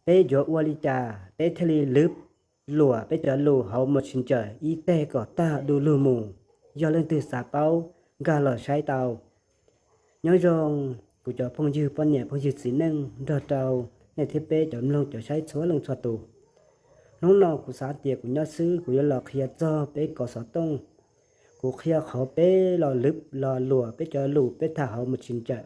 Peb yuav ua li cas peb thiaj li lwb luam peb cov lus hauv Messenger ib teg kom tag du lug mus? Yog leej twg xav paub, nkag los saib tau. Nyob zoo kuv cov phooj ywg poj niam phooj ywg txiv neej nrog rau nej thiab peb cov mloog cov saib txhua leej txhua tus. Hnub no kuv xav tias kuv nyob xwb kuv yuav los qhia txog peb kov xov tooj. Kuv qhia qhov peb los lwb los luam peb cov lus peb tham hauv Messenger.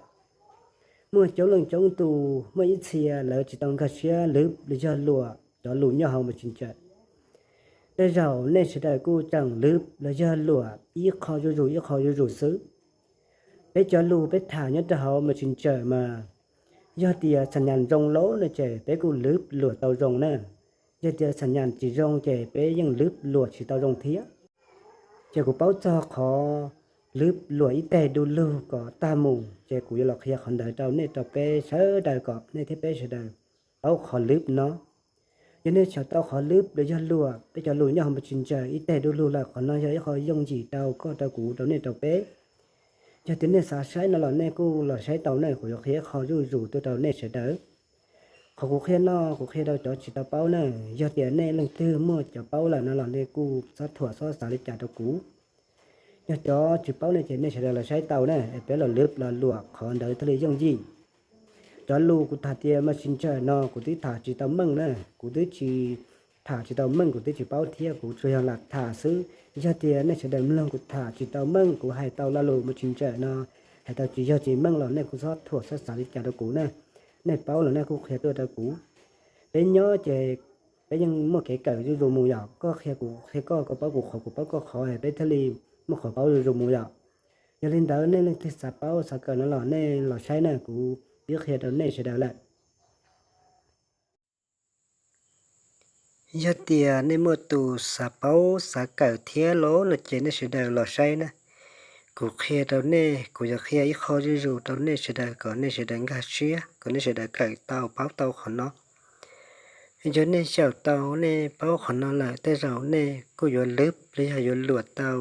Muaj coob leej coob tus, muaj ib txhia lawv tsis tau nkag siab lwb los yog luam cov lus nyob hauv Messenger. Tej zaum nej sawv daws kuj tseem lwb los yog luam ib qho zuj zus ib qho zuj zus xwb. Peb cov lus peb tham nyob rau hauv Messenger mas, yog tias xam nyas zoo lawm no ces peb kuj lwb luam tau zoo na. Yog tias xam nyas tsis zoo ces peb yeej lwb luam tsis tau zoo thiab. Ces kuv paub txog qhov lwb luam ib teg du lug kom tag mus, ces kuv yuav los qhia qhov ntawd rau nej rau peb sawv daws kom nej thiab peb sawv daws paub qhov lwb no. Yog nej xyaum tau qhov lwb los yog luam peb cov lus nyob hauv Messenger ib teg du lug lawm, qhov no yog ib qho yooj yim rau koj rau kuv rau nej rau peb. Yog tias nej xav saib no los nej kuj los saib tau na, kuv yuav qhia ib qho zuj zus tuaj rau nej sawv daws. Qhov kuv qhia no kuv qhia rau cov tsis tau paub na. Yog tias nej leej twg muaj cov paub lawm no los nej kuj txhob thuam txhob xav li cas rau kuv. Yog cov tsis paub ne ces nej sawv daws los saib tau na, es peb los lwb los luam qhov ntawd thiaj li yooj yim. Cov lus kuv tham tias Messenger no kuv twb tham tsis tau meej na, kuv twb tsis tham tsis tau meej, kuv twb tsis paub thiab, kuv tsuas yog lam tham xwb. Yog tias nej sawv daws mloog kuv tham tsis tau meej, kuv hais tau lo lus Messenger no hais tau tsis yog tsis meej los nej kuj txhob thuam txhob xav li cas rau kuv na. Nej paub los nej kuj qhia tuaj rau kuv. Peb nyob ces peb yeej muaj kev kawm zuj zus mus yom, koj qhia kuv qhia koj, koj paub kuv qhov kuv paub koj qhov, peb thiaj li muaj qhov paub zuj zus mus yom. Yog li ntawd nej leej twg xav paub xav kawm no los nej los saib na, kuv twb qhia rau nej sawv daws lawm. Yog tias nej muaj tus xav paub xav kawm thiab los no ces nej sawv daws los saib na. Kuv qhia rau nej, kuv yuav qhia ib qho zuj zus rau nej sawv daws kom nej sawv daws nkag siab, kom nej sawv daws kawm tau paub tau qhov no. Yog nej xyaum tau nej paub qhov no lawm tej zaum nej kuj yuav lwb los yog yuav luam tau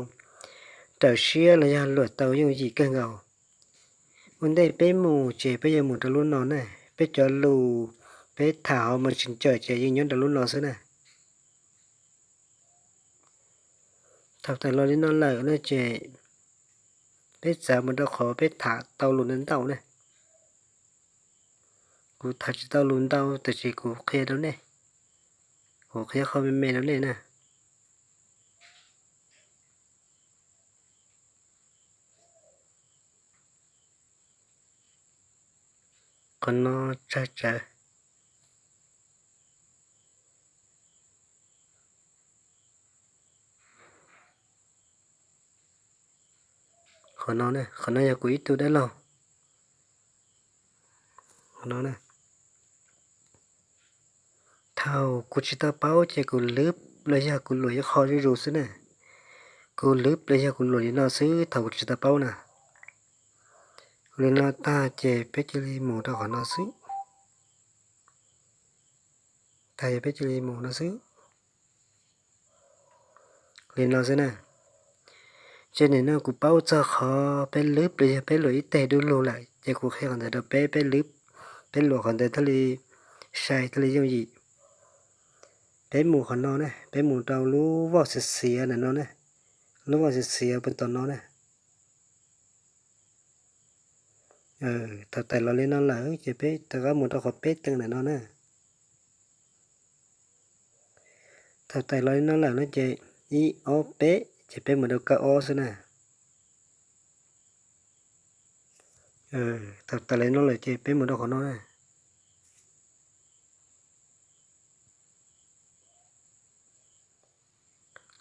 raws siab los yog luam tau yooj yim kawg nkaus. Ua ntej peb mus ces peb yuav mus rau lub no na, peb cov lus peb tham hauv Messenger ces yeej nyob rau lub no xwb na. Thaum tawm los li no lawm no ces peb txav mus rau qhov peb tham tau lus ntau ntau na. Kuv tham tsis tau lus ntau tiam sis kuv qhia rau nej, kuv qhia qhov me me rau nej na. Qhov no tsawg tsawg. Qhov no, qhov no yog kuv ib tug dab laug. Qhov no, thaum kuv tsis tau paub ces kuv lwb los yog kuv luam ib qho zuj zus xwb na. Kuv lwb los yog kuv luam li no xwb thaum kuv tsis tau paub na. Kuv li no tag ces peb cia li mus rau qhov no xwb. Tag yog peb cia li mus no xwb. Li no xwb na. Ces nim no kuv paub txog qhov peb lwb los yog peb luam ib teg du lug lawm ces kuv qhia qhov ntawd rau peb, peb lwb, peb luam qhov ntawd thiaj li sai thiaj li yooj yim. Peb mus qhov no na, peb mus rau lub voj xiav xiav ntawm no na, lub voj xiav xiav puag tom no na. Thaum tais los li no lawm ces peb rov qab mus rau qhov peb teev ntawm no na. Thaum tais los li no lawm no ces ib ob peb ces peb mus rau kawg ob xwb na. Thaum tais los li no lawm ces peb mus rau qhov no na.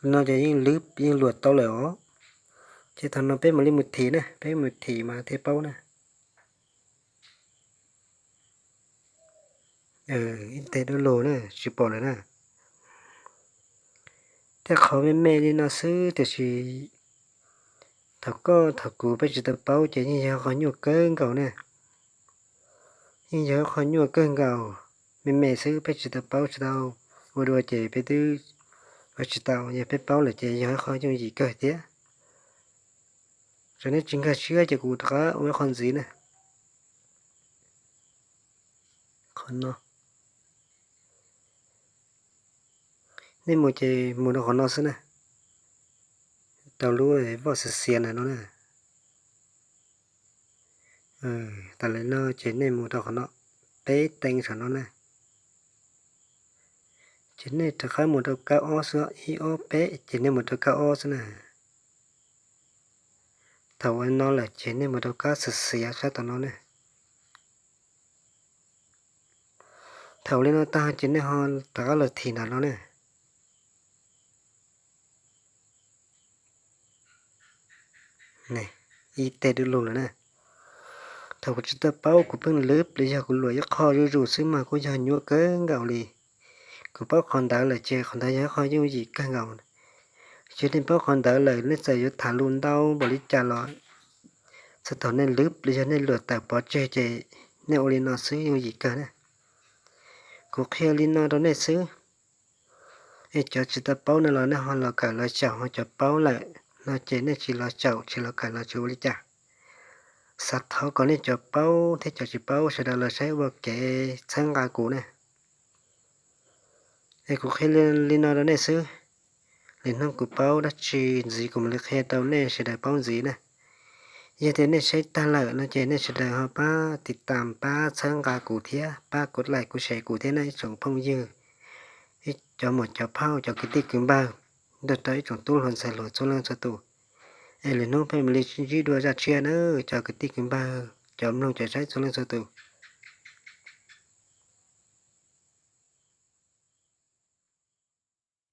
Li no ces yeej lwb yeej luam tau lawm os. Ces thaum no peb mam li mus thim na, peb mus thim mas thiaj paub na. Ib teg du lug na, tsis pom lawm na. Tej qhov me me li no xwb tiam sis thaum koj thaum kuv peb tsis tau paub ces yeej yog qhov nyuaj kawg nkaus na. Yeej yog qhov nyuaj kawg nkaus, me me xwb peb tsis tau paub tsis tau ua dua ces peb twb ua tsis tau, yog peb paub lawm ces yog qhov yooj yim kawg thiab. Txawm nej tsis nkag siab ces kuv rov qab ua ib qho ntxiv na. Qhov no. Nej mus ces mus rau qhov no xwb na, rau lub voj xiav xiav ntawm no na. Tas li no ces nej mus rau qhov no, peb teev saum no na. Ces nej rov qab mus rau kab ob xwb, ib ob peb, ces nej mus rau kab ob xwb na. Thaum ua li no lawm ces nej mus rau kab xiav xiav sab tom no na. Thaum ua li no tag ces nej ho rov qab los thim nram no na. Ib teg du lug lawm na. Thaum kuv tsis tau paub kuv pheej lwv los yog kuv luam ib qho zuj zus xwb mas kuj yog nyuaj kawg nkaus li. Kuv paub qhov ntawd lawm ces qhov ntawd yog ib qho yooj yim kawg nkaus. Ces nej paub qhov ntawd lawm nej txawm yuav tham lus ntau npaum li cas los txog thaum nej lwv los yog nej luam tawm pov tseg ces nej ua li no xwb yooj yim kawg na. Kuv qhia li no rau nej xwb. Es cov tsis tau paub no los nej ho los kawm los xyaum, ho cov paub lawm no ces nej tsis los xyaum tsis los kawm los tsis ua li cas. Xav thov kom nej cov paub thiab cov tsis paub sawv daws los saib ua kev txhawb nqa kuv na. Es kuv qhia li no rau nej xwb. Lwm hnub kuv paub dab tsi ntxiv kuv mam li qhia rau nej sawv daws paub ntxiv na. Yog tias nej saib tag lawm no ces nej sawv daws ho pab tiv tam pab txhawb nqa kuv thiab pab kuv like kuv share kuv thiab na ib tsoom phooj ywg, ib cov muam cov phauj cov kwv tij kwv npawg, nrog rau ib tsoom tub hluas ntxhais hluas txhua leej txhua tus. Es lwm hnub peb mam li ntsib dua zaj tshiab na cov kwv tij kwv npawg cov mloog cov saib txhua leej txhua tus.